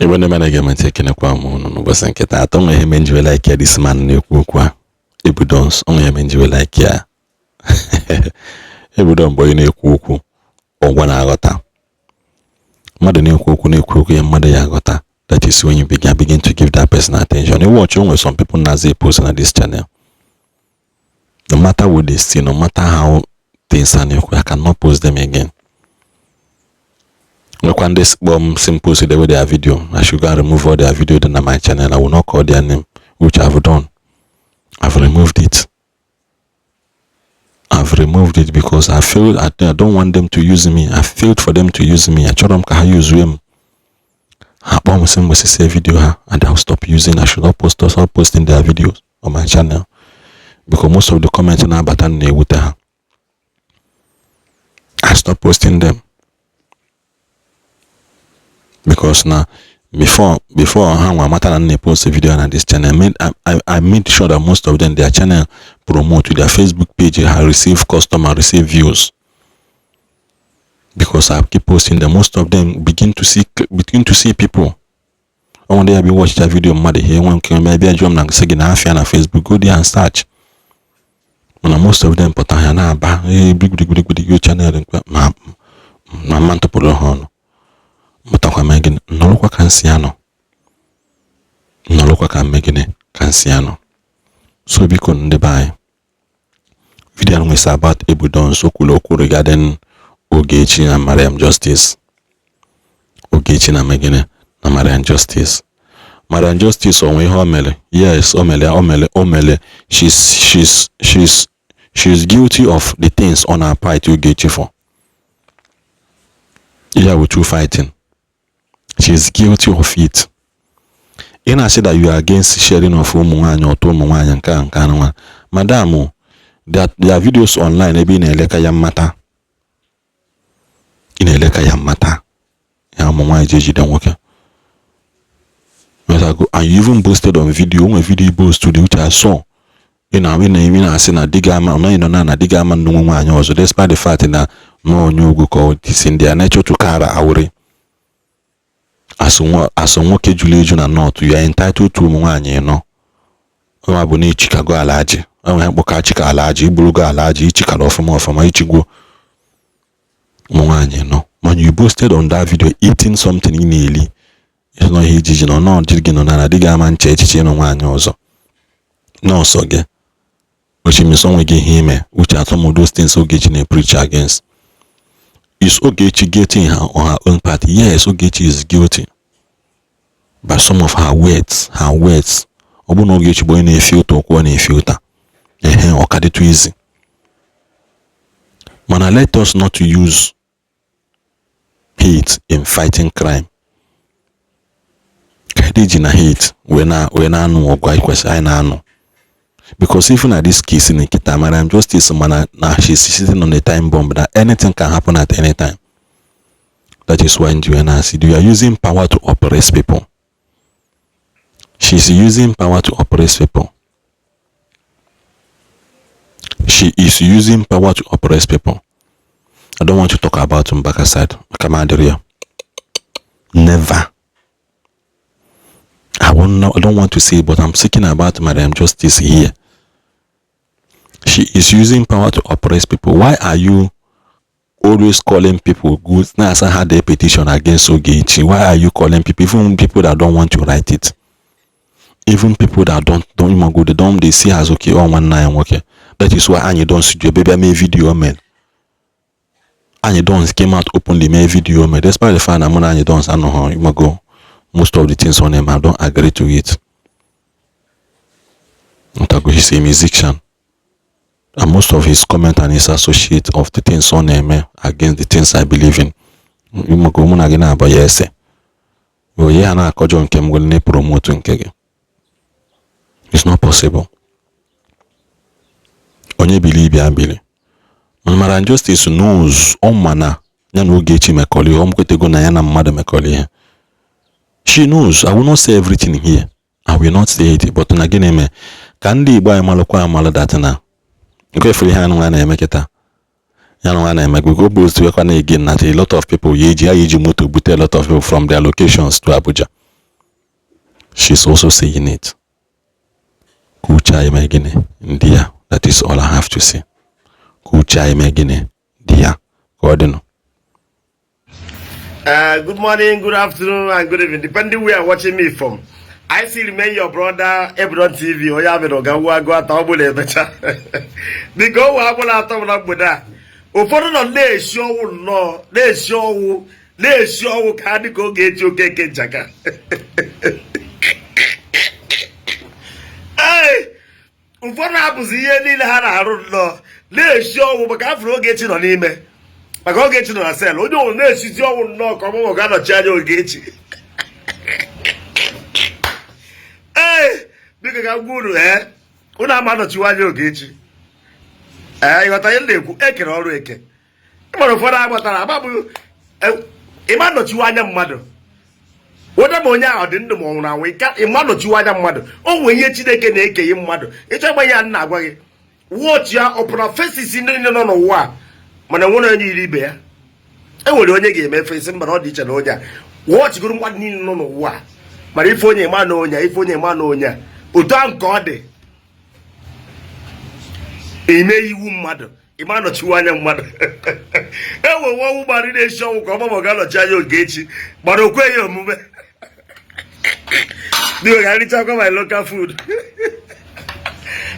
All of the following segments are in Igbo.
Igbo ndị mmadụ ga-eme ntị, ekenekwa m unu n'ụbọchị nke taata. Onwe ihe me njiwe like this man na-ekwu okwu a, Ebudons. Onwe ihe me njiwe like ya, Ebudon. Mgbe onye na-ekwu okwu ọgwa na-aghọta mmadụ na-ekwu okwu, na-ekwu okwu ya mmadụ ya aghọta. That is when you begin to give that person attention. You watch, onwe some people na-aza post na this channel, no matter what they say, no matter how things are na-ekwu, I cannot post them again. Nwekwa ndị kpọọ m si m post the their video, I should go and remove all their video dị na my channel. I will not call their name, which I've done. I've removed it. I've removed it because I feel I don't want them to use me. I failed for them to use me. Achọrọ m ka ha use m. Ha kpọọ m sị m gbesịsịa video ha and I'll stop using. I should not post, stop posting their videos on my channel because most of the comments na-abata na-ewute ha. I stop posting them because na before ha nwa amata na m na-post video na this channel, I made sure that most of them, their channel promote their Facebook page ha receive customer, receive views, because I keep posting them. Most of them begin to see people. Ọ ndị ya bi watch that video, mmadụ ihe nwe nke eme bịa jụọ m na sị gị na afịa na Facebook, go there and search. Mana most of them pụta ha na-aba big big big big channel nke ma ma mma ntụpụrụ ha ọnụ. Mụtakwa mee gịnị? Nọrọkwa ka nsị anọ, nọrọkwa ka mme gịnị ka nsị anọ. So biko, ndị be anyị, video ahụ nwesị about Ebudons. O kwuru okwu regarding Ogechi na Mariam Justice. Ogechi na megịnị na Mariam Justice. Mariam Justice, onwe ihe o mere? Yes, o mere, o mere, o mere. She's guilty of the things on her part. Ogechi for yeah with two fighting, she's guilty of it. Ị na-asị that you are against sharing of ụmụ nwaanyị, ọtụ ụmụ nwaanyị nke a nke a nwa madam. There are videos online ebe ị na-eleka ya mmata, ị na-eleka ya mmata ya ụmụ nwaanyị ji ejide nwoke. And you even boasted on video. Onwe video boast to the which I saw. Ị na-asị na di gị ama ọ nọ na di gị ama nnukwu nwaanyị ọzọ, despite the fact na nwa onye ugwu ka ọ is in their nature to carry awuri. Asụ nwoke juru eju na north, you are entitled to ụmụ nwaanyị ịnọ. Ọnwa bụ na ichikago alaji enwe mkpọka chika alaji igburugo alaji ichikara ọfụma ọfụma ichigwo ụmụ nwaanyị nọ. Mana you boasted on that video eating something ị na-eli ịnọ ihe ijiji na ọnọ dị gị nọ na dị gị ama nche echiche ịnụ nwaanyị ọzọ nọọsọ gị, which means onwe gị ihe ime, which are some of those things Ogechi na-preach against. Is Ogechi guilty in her, on her own part? Yes, Ogechi is guilty by some of her words, her words. Ọ bụrụ na Ogechi bụ onye na-efi ụta okwu ọ na-efi ụta ehe, ọ ka dịtụ easy. Mana let us not use hate in fighting crime. Ka ji na hate wee na-anụ ọgụ anyị kwesịrị anyị na-anụ, because even at this case in Nkita Mariam Justice, mana na she's sitting on a time bomb that anything can happen at any time. That is why nji wee na-asị you are using power to oppress people. She's using power to oppress people. She is using power to oppress people. I don't want to talk about Mbaka side maka m adịrị ya. Never. I won't know, I don't want to say, but I'm speaking about Mariam Justice here. She is using power to oppress people. Why are you always calling people good? Now, I had a petition against Ogechi. Why are you calling people, even people that don't want to write it? Even people that don't even go, they don't, they see as okay, oh, 19, okay. That is why Anyi don't studio baby make video man. Anyi don't came out openly make video man. Despite the fact that Anyi don't I know how you go, most of the things on him, I don't agree to it. Otago, he's a musician. And most of his comment and his associate of the things on him against the things I believe in. Maka mụ na gị na-abụ ya ese. Onye ha na-akọjọ nke m gwere na-promote nke gị. It's not possible. Onye bili ibe bili. Mana Mariam Justice knows, ọ ma na ya na Ogechi mekọrọ ihe, ọ kwetego na ya na mmadụ mekọrọ ihe. She knows. I will not say everything here. I will not say it, but na gịnị mee ka ndị Igbo anyị malụkwa amalụ that na nke efere ihe anụ a na-eme kịta ya na nwa na-eme go boast wekwa na again that a lot of people ya eji moto bute a lot of people from their locations to Abuja. She's also saying it. Ka uche anyị mee gịnị ndị ya. That is all I have to say. Ka uche anyị mee gịnị dị ya. Ka ọ dịnụ. Good morning, good afternoon, and good evening, depending where you're watching me from. I still remain your brother, Ebron TV. Onye abịa ọga nwa agụ atọ ọ bụla emecha. Biko owe agbụla atọ na mgbede a. Ụfọdụ nọ na-esi ọnwụ nnọọ, na-esi ọnwụ, na-esi ọnwụ ka ha dị ka Ogechi Okeke Njaka. Ee, ụfọdụ na-apụzi ihe niile ha na-arụ nnọọ na-esi ọnwụ maka afụrụ Ogechi nọ n'ime, maka Ogechi nọ na cell. Onye ọnwụ na-esizi ọnwụ nnọọ ka ọmụmụ ga-anọchi anya Ogechi. Ee, biko ka m gwa unu, ee, unu ama anọchiwa anya Ogechi. Ee, ịghọta ihe m na-ekwu? Ekere ọrụ eke. Ịmara ụfọdụ agbatara agbabụ ịma anọchiwa anya mmadụ, onye ma onye ahụ dị ndụ ma ọ nwụrụ anwụ. Ịma anọchiwa anya mmadụ. O nwere ihe Chineke na-ekenye mmadụ. Ịchọ ịgba ya na-agwa gị, watch ya ọpụra faces ndị niile nọ n'ụwa a, mana nwere onye yiri ibe ya. E nwere onye ga-eme face mba na ọ dị iche na onye a. Watchgoro mmadụ niile nọ n'ụwa a, mana ife onye ma na onye a, ife onye ma na onye a, otu ahụ ka ọ dị. Ime iwu mmadụ, ịma anọchiwa anya mmadụ. Enwe nwa ọnwụ gbara na-esi ọnwụ ka ọgbamọ ga-anọchi anya Ogechi, gbara okwe ya omume. Biko ka richakwa my local food.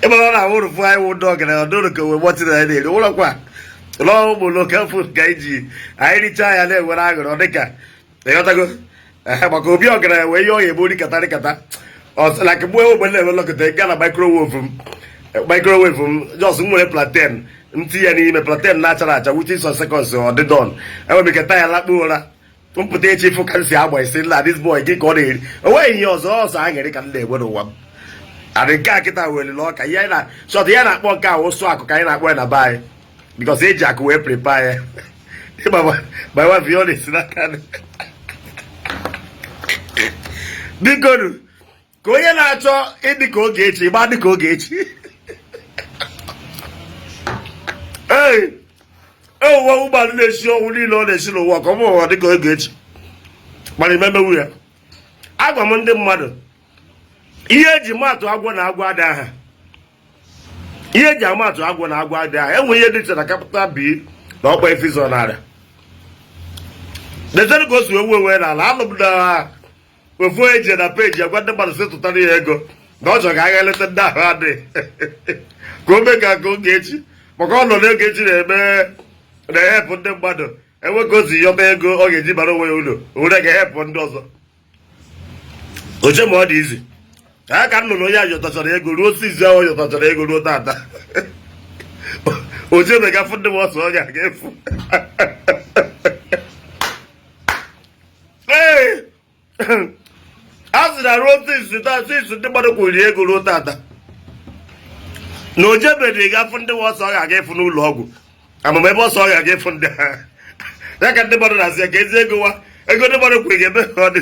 Ịmara na awụrụ fụ anyị wụ ndị ọgaranya ọdụrụ ka owe gbọtị na anyị na-eri ụlọkwa lọọ ụmụ local food ka anyị ji anyị richaa ya na-enwere aṅụrị. Ọ dịka ịghọtago maka obi ọgaranya wee ihe ọ ga-eme rikata rikata like mgbe ogbe na-eme lọkọta gaa na microwave m, microwave m just m nwere plantain m tinye ya n'ime plantain na-achara acha, within some seconds ọ dị done. Enwere m ike taa ya lakpuo ụra, mpụta echi fụ ka m si agba isi nla this boy gị ka ọ na-eri. O nweghị ihe ọzọ ọzọ aṅụrị ka m na-enwe n'ụwa m. Adị nke a kịta welile ọka ihe na shọt ya na-akpọ nke a ụsụ akụ ka anyị na-akpọ ya na be anyị, because eji akụ wee prepare ya. Ịgba my wife ihe ọ na-esi n'aka. Biko nu, ka onye na-achọ ịdị ka Ogechi, ịgba dị ka Ogechi. Ee, ewuwe ụgbọala na-esi ọnwụ niile ọ na-esi n'ụwa ka ọ bụrụ dị ka Ogechi, mana imemewu ya. Agwa m ndị mmadụ ihe eji maatụ agwọ na agwọ adị aha. Ihe eji amaatụ agwọ na agwọ adị aha. Enwe ihe dị iche na capital B na ọkpa efizọ narị letere ka o si ewu ewe n'ala. Anụ m na ofu onye je na peji agwa ndị mmadụ sị tụtara ya ego na ọ chọrọ ka agha eleta ndị ahụ adịghị ka o mee ka nke Ogechi, maka ọ nọ n'Ogechi na-eme na-ehepụ ndị mmadụ. Enwe ka o si yọta ego ọ ga-eji bara onwe ya ụlọ were ga-ehepụ ndị ọzọ oche ma ọ dị izi ka ka m nụrụ onye a yọtachara ego ruo sizi ahụ yọtachara ego ruo tata oche megafụ ndị m ọsọ ọ ga-aga efu. Ee, a sị na ruo since taa, since ndị mmadụ kwuru ego ruo tata na o jebedị gafụ ndị ọsọ ọ ga-aga ịfụ n'ụlọ ọgwụ amama ebe ọsọ ọ ga-aga ịfụ ndị ha ya ka ndị mmadụ na-asị ya ka ezi ego wa ego ndị mmadụ kwuru ga-eme ka ọ dị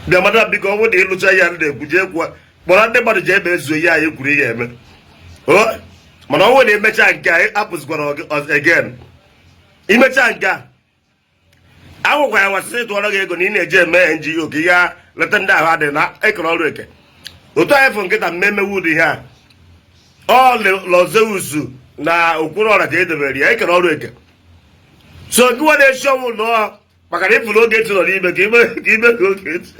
bịa. Madam, biko, ọ bụrụ na ịlụcha ya ndị ekwu jee kwuo, kpọrọ ndị mmadụ jee ebe ezuo ihe anyị kwuru ị ga-eme. Mana ọ bụrụ na emechaa nke a apụzikwara again, imechaa nke a agwụkwa ya wasịsị tụọrọ gị ego na ị na-eje eme NGO ka ị gaa leta ndị ahụ adịghị na ekere ọrụ eke. Otu anyị fụ nkịta mmemme wud ihe a ọ lọzeusu na Okwuluọra ka edebere ya ekere ọrụ eke. So gịwa na-esi ọnwụ nọọ maka na ịfụrụ Ogechi nọ n'ime ka ime ka ime ka Ogechi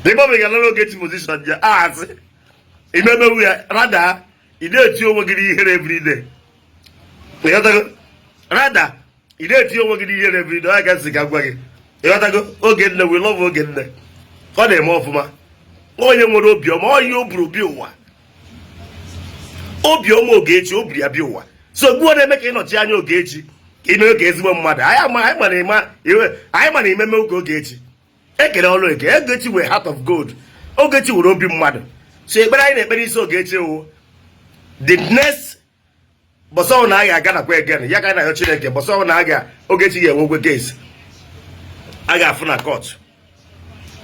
ịgbabeghị na Ogechi position ya asị imemewu ya rada ị na-eti onwe gị n'ihere everyday. Ịghọtago? Rada ị na-eti onwe gị n'ihere everyday. Ọ ga-esi ka gwa gị, ịghọtago? Ogenne, we love Ogenne. Ọ na-eme ọfụma. Onye nwere obiọma, onye o buru bịa ụwa, obiọma Ogechi o buru ya bịa ụwa. So gbuo na-eme ka ịnọchi anya Ogechi ka ime ka ezigbo mmadụ. Anyị ma na imeme oge Ogechi ekere ọrụ eke. Ogechi nwere heart of gold. Ogechi nwere obi mmadụ. So ekpere anyị na-ekpere isi Ogechi wụ the next bọsọ na a ga-aga nakwa again ya ka anyị na-ayọ Chineke. Bọsọ na a ga Ogechi ga-enwe ogwe case a ga-afụ na court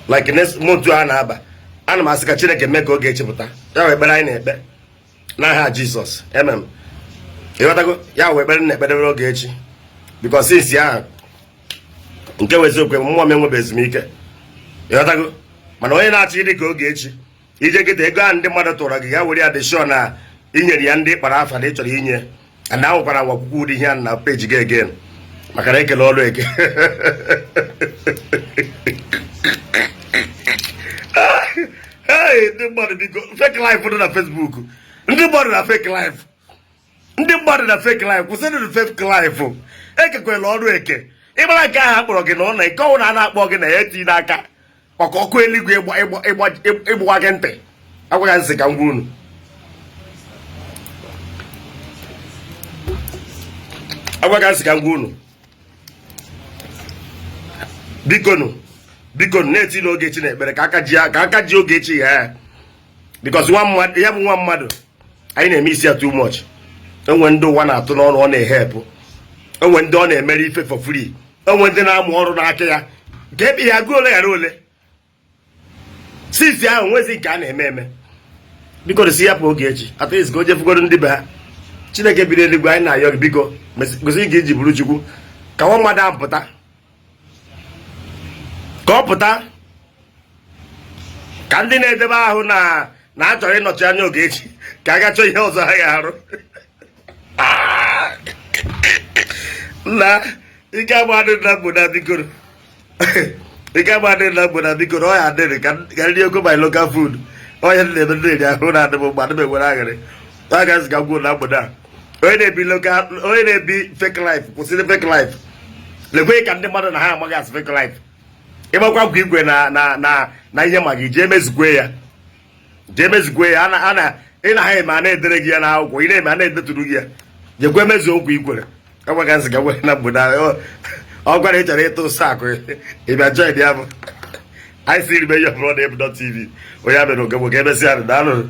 like next month a na-aba. Ana m asị ka Chineke mee ka Ogechi pụta. Ya wee ekpere anyị na-ekpe n'aha Jizọs, amen. Ịghọtago? Ya wee ekpere na-ekpedebere Ogechi, because since ahụ nke wụ eziokwu, mmụọ m enwebe ezumike. Ịghọtago? Mana onye na-achọ ịdị ka Ogechi, ije kịta, ego ahụ ndị mmadụ tụrụ gị, ga were ya dị sure na inyere ya ndị kpara afa na ị chọrọ inye. Na ahụkwara nwakwụkwọ ụdị ihe a na peji gị again, maka na ekele ọrụ eke. Hey, ndị mmadụ, biko, fake life dị na Facebook. Ndị mmadụ na fake life, ndị mmadụ na fake life, kwụsịrị fake life. Ekekwela ọrụ eke. Ịgbara nke ahụ akpọrọ gị na ụlọ nke ọnwụ na a na-akpọ gị na ya etinye n'aka maka ọkụ eluigwe ịgbụwa gị ntị. Agwaghị nsị ka m gwa unu, agwaghị nsị ka m gwa unu. Bikonu, bikonu, na-eti n'Ogechi na ekpere ka aka ji Ogechi ya, because nwa mmadụ ya bụ nwa mmadụ. Anyị na-eme isi ya too much. Enwe ndị ụwa na-atụ n'ọnụ ọ na-ehepụ, enwe ndị ọ na-emere ife for free, enwe ndị na-amụ ọrụ n'aka ya ka ebe ya gụọ ole ghara ole sisi ahụ nwezi nke a na-eme eme. Biko, si ya pụ Ogechi, at least ka o jefugoro ndị be ha. Chineke biri eluigwe, anyị na-ayọ gị, biko, gosi gị iji bụrụ Chukwu, ka nwa mmadụ ahụ pụta, ka ọ pụta, ka ndị na-edebe ahụ na na achọrọ ịnọchi anya Ogechi ka a ga chọọ ihe ọzọ ha ga-arụ. Na ike agba adị na mgbo na bikoro, ike agba adị na mgbo na bikoro. Ọya adịrị ka nri ego my local food. Ọya na-eme ndị eri ahụ na-adị m mgbe adị m enwere aghịrị. Ọ ga-ezi ka gwuo na mgbede a. Onye na-ebi local, onye na-ebi fake life, kwụsịrị fake life. Lekwe ka ndị mmadụ na ha amaghị asị fake life. Ịgbakwa nkwa igwe na na na na ihe ma gị jee mezukwe ya, jee mezukwe ya. Ana ana ị na ha eme, a na-edere gị ya n'akwụkwọ, ị na-eme, a na-edeturu gị ya. Jekwe mezuo nkwa ikwere. Agwaghị nsị ka gwe na mgbede a. Ọ gwara ị chọrọ ịtụ sakụ, ịbịa join ya bụ anyị si ribe ya bụrụ na tv onye abịa n'oge gboo. Ka emesịa. Daalụ.